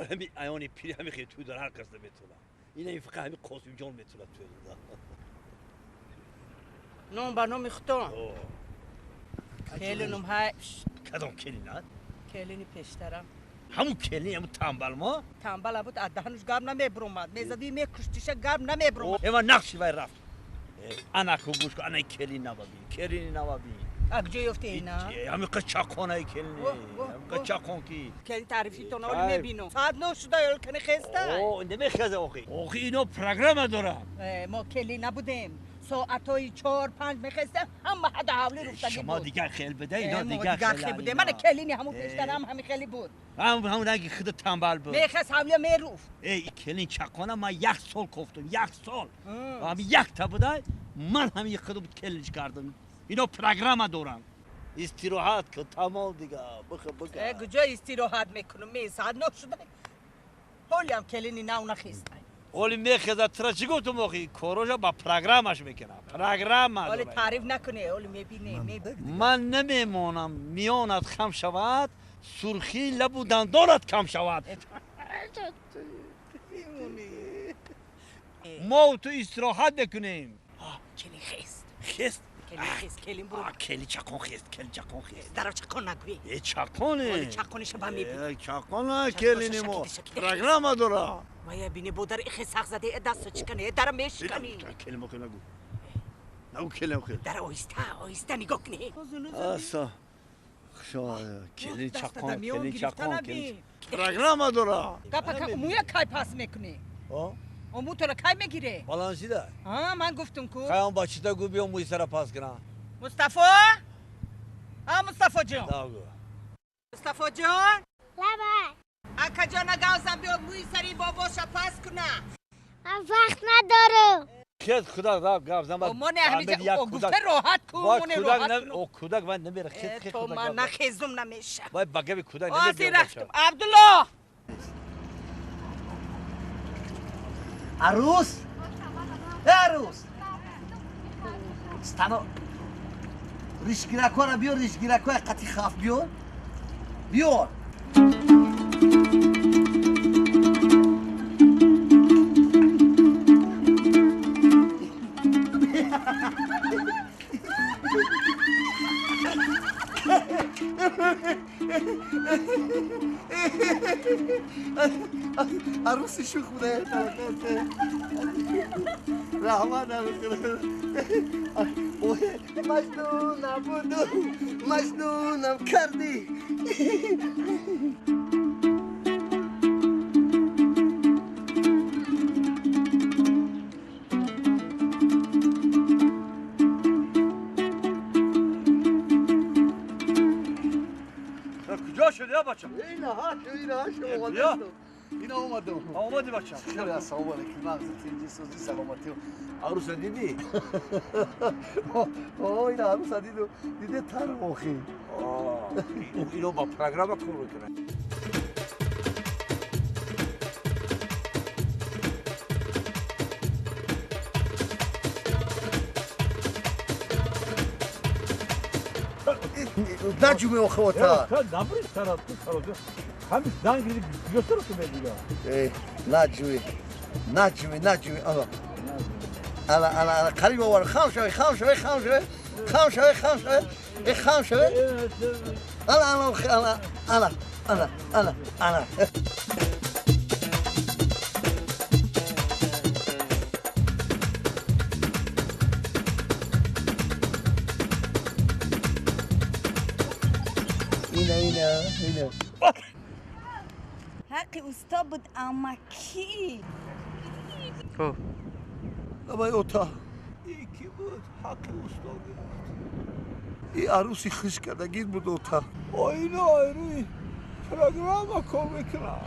ҳами аёни пири ҳами хел тӯй дора ҳар кас наметавонад. Ина ин фақат ҳами Қосимҷон метавонад тӯй дода. Ном ба номи худтон. Келинум ҳай. Кадом келинат? Келини пештарам. Ҳамун келин, ҳамун тамбал мо? Тамбала буд, аз даҳануш гап намебуромад. Мезадӣ мекуштиша гап намебуромад. Эва нақши вай рафт. Ана ку гӯш кун, ана келин навабин, келини навабин. А куҷо ёфте ина? Ҳамин қад чақонаи келини, ҳамин қад чақон ки. Келин таърифитон оли мебинам. Соат 9 шуда ёл кани хеста. О, намехеза охи. Охи ино программа дорад. Мо келин набудем. Соатҳои 4-5 мехестем, ҳама ҳада ҳавли руфтагӣ буд. Шумо дигар хел буда, ино дигар хел буда. Мана келини ҳамун пештарам ҳамин хеле буд. Ҳамун ранги худ тамбал буд. Мехест ҳавлия меруфт. Эй, келин чақона ман 1 сол кофтум, 1 сол. Ҳамин якта буда, ман ҳамин худ келинш кардам. Ино программа доранд. Истироҳат кун, тамом дига, бихӯ бика. Э, куҷо истироҳат мекунам? Ме соат 9 шуда. Ҳолиам келини нав нахеста. Оли мехезад, тура чӣ гуфтум охи? Корожа ба программаш мекунам. Программа дорад. Оли таъриф накунӣ, оли мебинӣ. Ман намемонам миёнат хам шавад, сурхии лабу дандонат кам шавад. Мо ту истироҳат мекунем. Келин хест. Хест? Келин хест, келин буру. Келин чақон хест, келин чақон хест. Дара чақон нагӯй. Э, чақоне. Оли чақониша ба мебинӣ. Чақона келини мо. Программа дорад. Вая бини бодар ихе сах заде, дасту чикане, дара мешикани. Келин мо нагӯ. Нагӯ келин хел. Дара оҳиста, оҳиста нигоҳ кунӣ. Аса. Келин чақон, келин чақон, келин. Программа дорад. Гапа муя кай пас мекунӣ? Омӯ тура кай мегире? Балансида? Ҳа, ман гуфтум ку. Кай он бачита гӯ биё мӯи сара пас кунам. Мустафо? А, Мустафо ҷон. Мустафо ҷон? Лабай. Ака ҷона гавзам биё мӯи сари бобоша пас куна. Ман вақт надорам. Хез худо раб гавзам. Моне ҳамиҷа гуфта роҳат ку, моне роҳат ку. О кӯдак вай намера, хез хез худо. Ман нахезум намеша. Вай ба габи кӯдак намебиё. Ҳозир рафтум. Абдулло! Арӯс? Э, арӯс! Стано ришгиракҳоро биёр, ришгиракҳои қати хаф биёр. Биёр. Арӯси шух буда, раҳмат арӯс. Маҷнун набуду, маҷнунам кардӣ. Куҷо шуд, я бача? Инаҳа, инаҳа, шумо ина омадам. Омадӣ бача? Хеле ассалому алайкум. Мағзи тинҷи сӯзи саломатӣ. Арӯса дидӣ? О, ина арӯса диду. Диде тарм охи. Ино ба программа кор мекунад. Наҷуме охи ота. Набри сара, ту сара. Ҳамин занг гирифтару ту мегӯя. Э, наҷуме, наҷуме, наҷуме. Ала. Ала, ала, ала, қариб овар. Хам шаве, хам шаве, хам шаве. Хам шаве, хам шаве. Э, хам шаве. Ала, ала, ала, ала, ала, ала, ала. Ина, ина, ина. Ҳаққи усто буд, амма кӣ? Давай ота. И ки буд? Ҳаққи усто гирифт. И арӯси хиш кардагит буд ота. Оина айрӯи программа кор мекунад.